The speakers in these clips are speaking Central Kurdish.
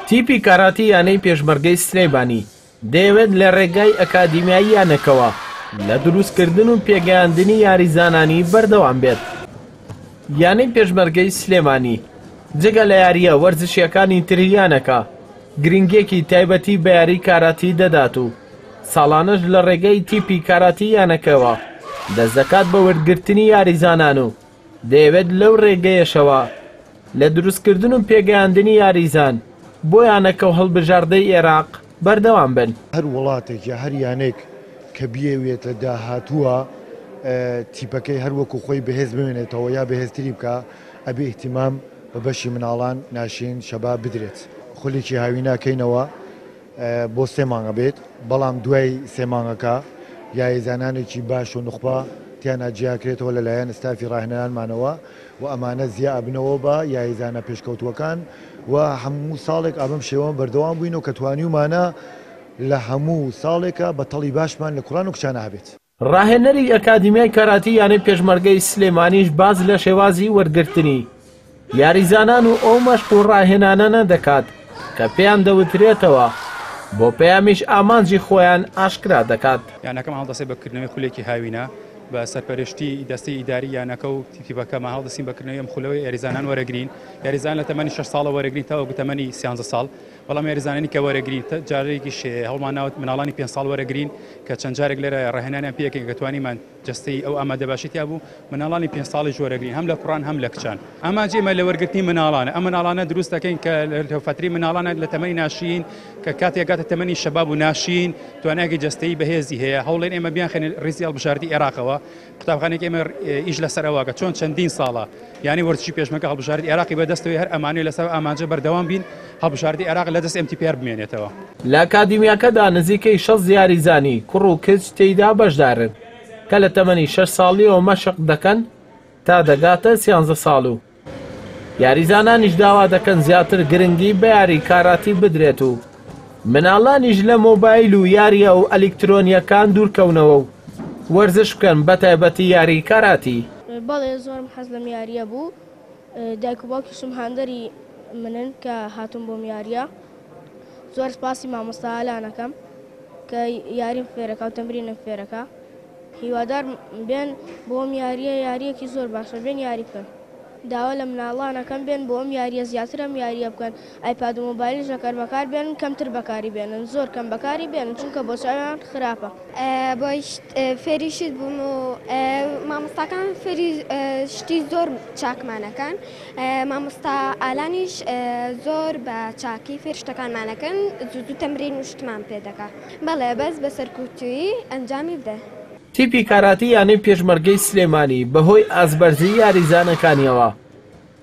تیپی کاراتی یانەی پێشمەرگەی سلێمانی دەیەوێت لە ڕێگای ئەکادیمیای یانەکەوە لە دروستکردن و پێگەیاندنی یاریزانانی بەردەوام بێت. یانەی پێشمەرگەی سلێمانی جگە لە یارییە وەرزشییەکانی تری یانەکە، گرنگییەکی تایبەتی بە یاری کاراتی دەدات و ساڵانەش لە ڕێگەی تیپی کاراتی یانەکەوە دەستدەکات بە وەرگرتنی یاریزانان و دەیەوێت لەو رێگەیەشەوە لە دروستکردن و پێگەیاندنی یاریزان بۆ یانەکە و هەڵبژاردەی ئێراق بەردەوام بن. هەر وڵاتێک یا هەر یانەیەک کە بیەوێت لە داهاتووە تیپەکەی هەر وەکو خۆی بەهێز بمێنێتەوە یا بەهێزتری بکا ئەبێ ئیهتیمام بە بەشی مناڵان، ناشین، شەباب بدرێت. خولێکی هاوینە کەینەوە بۆ سێ مانگ ئەبێت، بەڵام دوای سێ مانگەکە یاریزانانێکی باش و نوخبە تیانا جیاکرێتەوە لەلایەن ستافی ڕاهێنەرانمانەوە و ئەمانە زیا ئەبنەوە بە یاریزانە پێشکەوتووەکان و هەموو ساڵێک ئابەم شێوە بەردەوام بووین و کە توانیومانە لە هەموو ساڵێکا بەتەڵی باشمان لە کوڕان و کچانا هەبێت. ڕاهێنەری ئەکادیمیای کاراتی یانەی پێشمەرگەی سلێمانیش باس لە شێوازی وەرگرتنی یاریزانان و ئەو مەشق و ڕاهێنانانە دەکات کە پێیان دەوترێتەوە، بۆ پەیامیش ئامانجی خۆیان ئاشکرا دەکات. یانەکەمان هەڵدەستێت بە کردنەوەی خولێکی هاوینە بە سەرپەرشتی دەستەی ئیداری یانەکە و تیپەکەمان هەڵدەستین بە کردنەوەی ئەم خولەوەی یاریزانان وەرەگرین یاریزان لە تەمەنی 6 ساڵە وەرەگرین تاوەکو تەمەنی 13 ساڵ بەڵام یاریزانانی کە وەرەگرین جارێکیش هەوڵمان ناوت مناڵانی پێ ساڵ وەرەگرین کە چەند جارێک لێرە ڕاهێنانیان پێکەین کە توانیمان جەستەی ئەو ئامادەباشی تیا بوو مناڵانی پێ ساڵیش وەرەگرین هەم لە کوڕان هەم لە کچان ئامانجی ئێمە لە وەرگرتنی مناڵانە ئەم مناڵانە دروست دەکەین کە لە فەتری مناڵانە لە تەمەنی ناشین کە کاتێک گاتە تەمەنی شەباب و ناشین توانایەکی جەستەیی بەهێزی هەیە هەوڵێن ئێمە بیانخەینە ڕیزی هەڵبژاردی عێراقەوە قوتابخانێک ئێمە ئیش لەسەر ئەوەکە چۆن چەندین ساڵە یانی وەرزشی پێشمەرگە هەڵبژاردی عێراقی بەدەستەوەی هەر ئەمانەوێت لەسەر ئامانجە بەردەوام بین هەڵبژاردی عێراق لە دەست MTPR بمێنێتەوە. لە ئەکادیمیاکەدا نزیکەی 60 یاریزانی کوڕ و کچ تێیدا بەشدارن کە لە تەمەنی شەش ساڵیەوە مەشق دەکەن تا دەگاتە سیانزە ساڵ و یاریزانانیش داوا دەکەن زیاتر گرنگی بە یاری کاراتی بدرێت و مناڵانیش لە مۆبایل و یارییە و ئەلیکترۆنییەکان دوورکەونەوە و وەرزش بکەن بەتایبەتی یاری کاراتی. بەڵێ زۆرم حەز لەم یارییە بوو دایک و باوکیشم هاندەری منن کە هاتووم بۆم یارییە زۆر سپاسی مامۆستا ئالان ئەکەم کە یاریم فێرەکا و تەمرینم فێرەکا هیوادارم بێن بۆم یارییە یارییەکی زۆر باشە بێن یاری بکەن. داوا لە مناڵان ئەکەم بێن بۆ ئەم یاریە زیاتر ئەم یاریە بکەن ئایپاد و مۆبایلیش ئەکەر بەکار بێنن کەمتر بەکاری بێنن زۆر کەم بەکاری بێنن چونکە بۆ چاویان خراپە. بۆی فێری شت بووم و مامۆستاکان فێری شتی زۆر چاکمان ئەکەن مامۆستا ئالانیش زۆر بە چاکی فێری شتەکانمان ئەکەن زوو زوو تەمرین و شتمان پێ دەکا بەڵێ بەس بە سەرکوتوویی ئەنجامی بدە. تیپی کاراتی یانەی پێشمەرگەی سلێمانی بەهۆی ئاستبەرزیی یاریزانەکانیەوە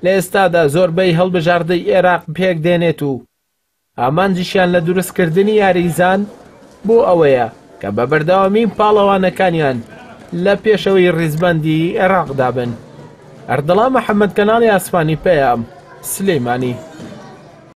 لە ئێستادا زۆربەی هەڵبژاردەی ئێراق پێکدێنێت و ئامانجیشیان لە دروستکردنی یاریزان بۆ ئەوەیە کە بە بەردەوامی پاڵەوانەکانیان لە پێشەوەی ڕیزبەندی ئێراقدا بن. ئەردەڵان محەمەد کەناڵی ئاسمانی پەیام، سلێمانی.